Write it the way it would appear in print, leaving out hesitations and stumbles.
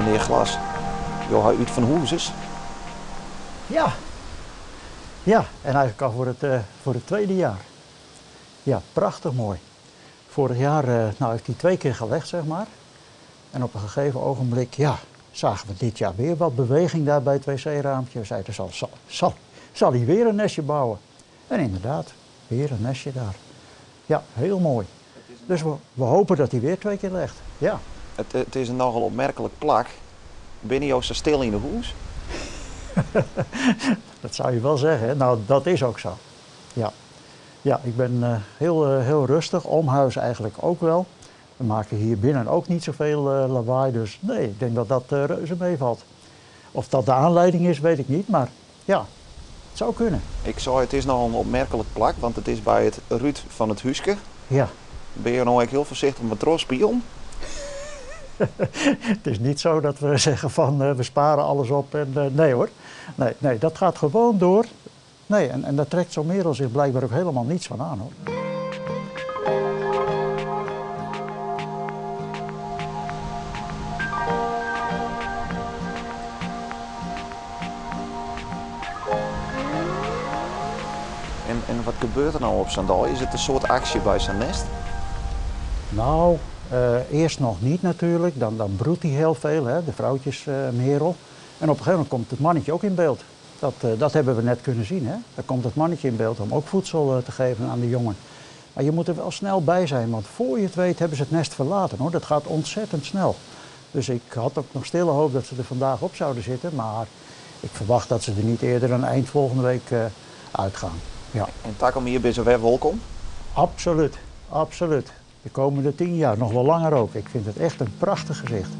Menear Glas, jo ha útfanhûzers? Ja. Ja, en eigenlijk al voor het tweede jaar. Ja, prachtig mooi. Vorig jaar nou, heeft hij twee keer gelegd, zeg maar. En op een gegeven ogenblik, ja, zagen we dit jaar weer wat beweging daar bij het wc-raampje. We zeiden, zal hij weer een nestje bouwen? En inderdaad, weer een nestje daar. Ja, heel mooi. Dus we hopen dat hij weer twee keer legt. Ja. Het is een nogal opmerkelijk plak. Binne jo sa stil yn 'e hûs? Dat zou je wel zeggen, hè? Nou, dat is ook zo. Ja, ja, ik ben heel rustig. Om huis eigenlijk ook wel. We maken hier binnen ook niet zoveel lawaai. Dus nee, ik denk dat dat reuze meevalt. Of dat de aanleiding is, weet ik niet. Maar ja, het zou kunnen. Ik zei, het is nogal een opmerkelijk plak, want het is bij het ruut van het huiske. Ja. Ben je nou eigenlijk heel voorzichtig met trospion? Het is niet zo dat we zeggen van we sparen alles op en nee hoor. Nee, nee, dat gaat gewoon door. Nee, en daar trekt zo'n merel zich blijkbaar ook helemaal niets van aan hoor. En wat gebeurt er nou op zo'n dal? Is het een soort actie bij zo'n nest? Eerst nog niet natuurlijk. Dan broedt hij heel veel, hè, de vrouwtjesmerel. En op een gegeven moment komt het mannetje ook in beeld. Dat hebben we net kunnen zien. Hè? Daar komt het mannetje in beeld om ook voedsel te geven aan de jongen. Maar je moet er wel snel bij zijn, want voor je het weet hebben ze het nest verlaten. Hoor. Dat gaat ontzettend snel. Dus ik had ook nog stille hoop dat ze er vandaag op zouden zitten. Maar ik verwacht dat ze er niet eerder dan eind volgende week uitgaan. Ja. En takom jier binne se wer wolkom? Absoluut, absoluut. De komende 10 jaar, nog wel langer ook. Ik vind het echt een prachtig gezicht.